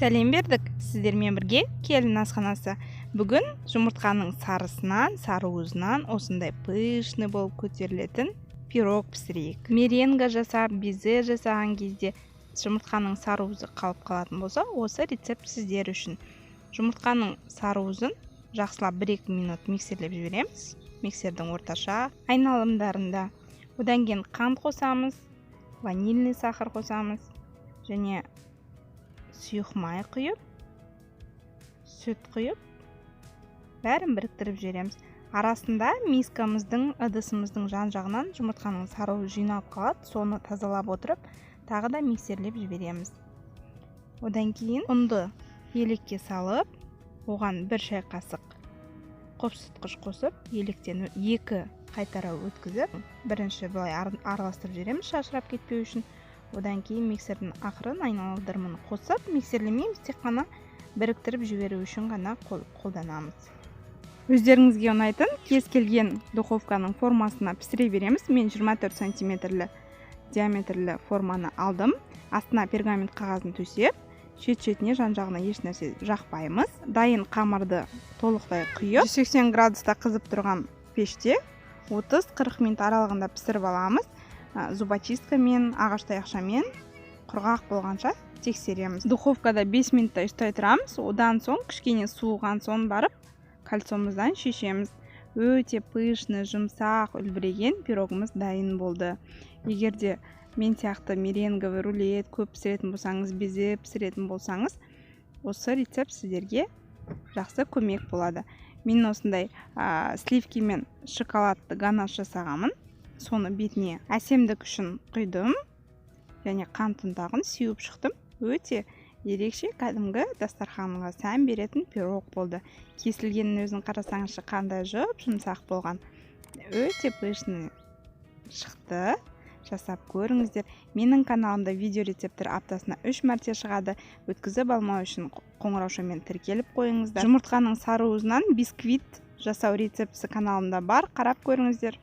Сәлем бердік! Сіздермен бірге «Келін асханасы». Бүгін жұмыртқаның сарысынан, сары уызынан осындай пышный болып көтерілетін пирог пісірейік. Меренга жасап, безе жасаған кезде жұмыртқаның сары уызы қалып қалатын болса, осы рецепт сіздер үшін. Жұмыртқаның сары уызын жақсылап 1-2 минут миксерлеп жібереміз, миксердің орташа айналымдарында. Одан кейін қант қосамыз, ванильный сахар қосамыз және сұйық май құйып, сүт құйып, бәрін біріктіріп жібереміз. Арасында мискамыздың, ыдысымыздың жан жағынан жұмыртқаның сары уызы жиналып қалады, соны тазалап отырып, тағы да миксерлеп жібереміз. Одан кейін ұнды елекке салып, оған 1 шай қасық қопсытқыш қосып, електен 2 қайтара өткізіп, бірінші былай араластырып жібереміз, шашырап кетпеу үшін. Одан кейін миксердің ақырын айналдырымын қосып, миксерлемейміз, тек қана біріктіріп жіберу үшін ғана қолданамыз. Өздеріңізге ұнайтын кез келген духовканың формасына пісіре береміз. Мен 24 сантиметрлі диаметрлі форманы алдым. Астына пергамент қағазын төсеп, шет-шетіне, жан жағына еш нәрсе жақпаймыз. Дайын қамырды толықтай құйып, 180 градуста қызып тұрған пеште 30-40 минут аралығында пісіріп аламыз. Зубочисткамен, ағаш таяқшамен құрғақ болғанша тексереміз. Духовкада 5 минуттай ұстай тұрамыз. Одан соң кішкене суыған соң барып кольцомыздан шешеміз. Өте пышный, жұмсақ, үлбіреген пирогымыз дайын болды. Егер де мен сияқты меренговый рулет көп пісіретін болсаңыз, безе пісіретін болсаңыз, осы рецепт сіздерге жақсы көмек болады. Мен осындай сливки мен шоколадты ганаш жасағанмын. Соны бетіне әсемдік үшін құйдым және қант ұнтағын сеуіп шықтым. Өте ерекше, кәдімгі дастарханға сән беретін пирог болды. Кесілгенін өзін қарасаңызшы, қандай жұп жұмсақ болған, өте пышный шықты. Жасап көріңіздер. Менің каналымда видео рецепттер аптасына 3 мәрте шығады. Өткізіп алмау үшін қоңыраушамен тіркеліп қойыңыздар. Жұмыртқаның сары уызынан бисквит жасау рецептісі каналымда бар, қарап көріңіздер.